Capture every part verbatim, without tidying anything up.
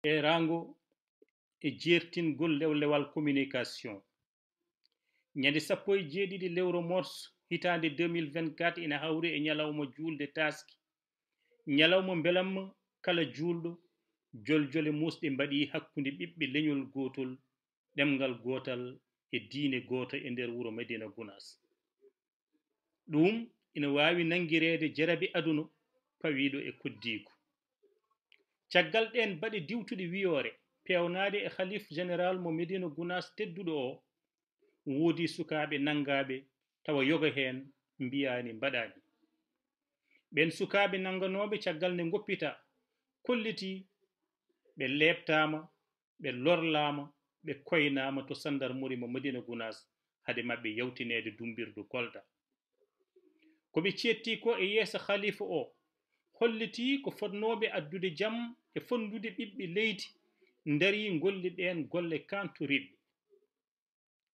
Eeraango e jeertingol lewlewal communication. Ñande sappo e jeeɗiɗi lewru mars hitaande deux mille vingt-quatre ina hawri e ñalawma juulde taaski, ñalawma mbelamma kala juulɗo. Joljole muusɗe mbaɗii hakkunde ɓiɓɓe leñol gootol, ɗemngal gootal e diine gooto e nder wuro Madina Gunaas. Ɗum ina waawi nanngireede jarabi aduna pawiiɗo e koddiigu. Caggal ɗeen baɗe diwtuɗe wiyoore, peewnaaɗe e Khalif Général mo Medina Gunaas tedduɗo o, woodi sukaaɓe nanngaaɓe tawa yoga heen mbiyaani mbaɗaani. Ɓeen sukaaɓe nannganooɓe caggal nde ngoppitaa, kollitii ɓe leeptaama, ɓe lorlaama, ɓe koynaama to sandarmori mo Madina Gunaas hade maɓɓe yawtineede dumbirdu Kolda. Ko ɓe ceetti ko e yeeso Khalifa o, hollitii ko fotnooɓe addude jam e fonndude ɓiɓɓe leydi, ndarii ngolli ɗeen golle kaantoriɗɗe.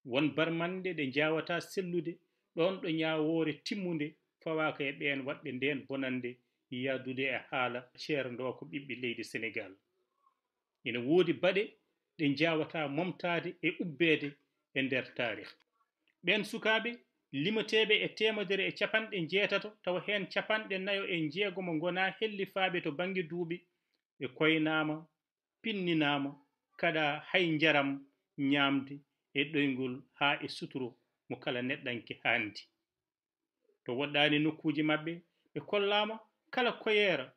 Won barmanɗe ɗe njaawataa sellude ɗoon ɗo ñaawoore timmunde fawaaka e ɓeen waɗɓe ndeen bonannde yahdude e haala ceerndoo ko ɓiɓɓe leydi Senegaal. Ina woodi baɗe ɗe njaawataa momtaade e ubbeede e nder taarih. Ɓeen sukaaɓe limeteeɓe e teemedere e capanɗe njeetato, tawa heen capanɗe nayo e njeegomo ngonaa hellifaaɓe to bannge duuɓi, ɓe koynaama, pinninaama, kaɗaa hay njaram ñaamde e ɗoyngol haa e suturo mo kala neɗɗanke haandi. To woɗɗaani nokkuuji maɓɓe, ɓe kollaama kala koyeera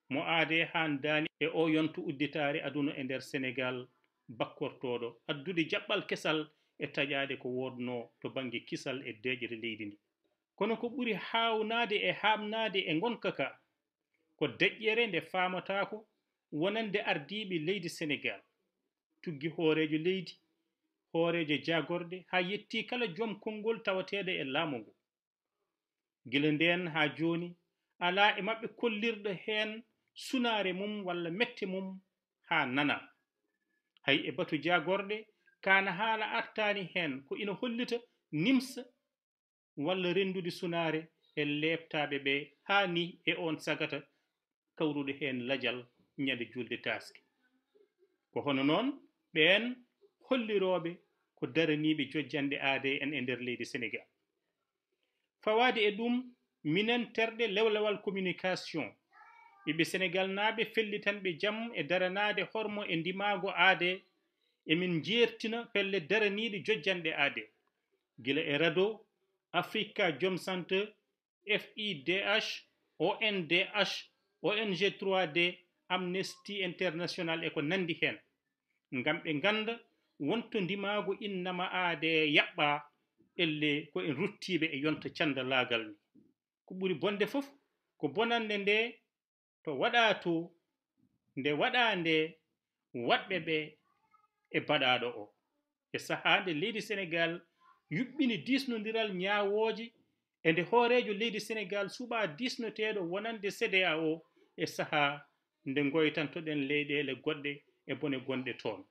mo aadee haandaani e oo yonto udditaare aduna e nder Senegaal bakkortooɗo addude jaɓɓal kesal e taƴaade ko woodnoo to bannge kisal e deeƴre leydi ndi. Kono ko ɓuri haawnaade e haaɓnaade e ngonka ka, ko deƴƴere nde faamataako wonande ardiiɓe leydi Senegaal, tuggi hooreejo leydi, hooreejo jaagorɗe, haa yettii kala joom konngol tawateeɗo e laamu ngu. Gila ndeen haa jooni, alaa e maɓɓe kollirɗo heen sunaare mum walla mette mum haa nanaa. Hay e batu jaagorɗe, kaana haala artaani heen, ko ina hollita nimsa walla renndude sunaare e leeptaaɓe ɓe haa ni e oon sagata kawruɗo heen lajal ñande juulde taaske. Ko hono noon ɓeen hollirooɓe ko daraniiɓe jojjanɗe aadee en e nder leydi Senegaal. Fawaade e ɗum, minen terɗe lewlewal communication, ɓiɓɓe Senegaalnaaɓe fellitanɓe jam e daranaade hormo e ndimaagu aadee, emin njeertina pelle daraniiɗe jojjanɗe aadee, gila e rado Africa Jom Center, F I D H, O N D H, O N G trois D, Amnesty International e ko nanndi heen, ngam ɓe ngannda wonto ndimaagu innama aadee yaɓɓaa, ellee ko en ruttiiɓe e yonta canndalaagal ni. Ko ɓuri bonde fof, ko bonannde nde to waɗaa to, nde waɗaa nde waɗɓe ɓe e baɗaaɗo o. E sahaa nde leydi Senegaal yuɓɓini diisnondiral ñaawooje e nde hooreejo leydi Senegaal suɓaa diisnoteeɗo wonande C D A O e sahaa nde ngoytantoɗen leyɗeele goɗɗe e bone gonɗe toon.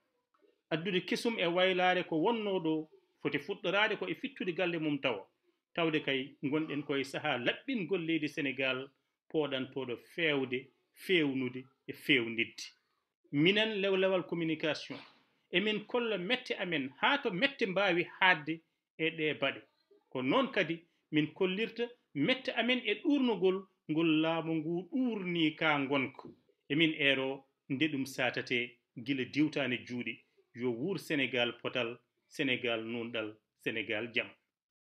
Addude kesum e waylaare ko wonnoo ɗo foti fuɗɗoraade ko e fittude galle mum tawa, tawde kay ngonɗen ko e sahaa laɓɓingol leydi Senegaal pooɗantooɗo feewde, feewnude e feewnitde. Minen lewlewal communication, emin kolla mette amen haa to mette mbaawi haaɗde e ɗee baɗe. Ko noon kadi min kollirta mette amen e ɗuurnogol ngol laamu ngu ɗuurnii ka ngonka. Emin eero nde ɗum saatatee gila diwtaani juuɗe. Yo wuur Senegaal potal, Senegaal nuunɗal, Senegaal jam.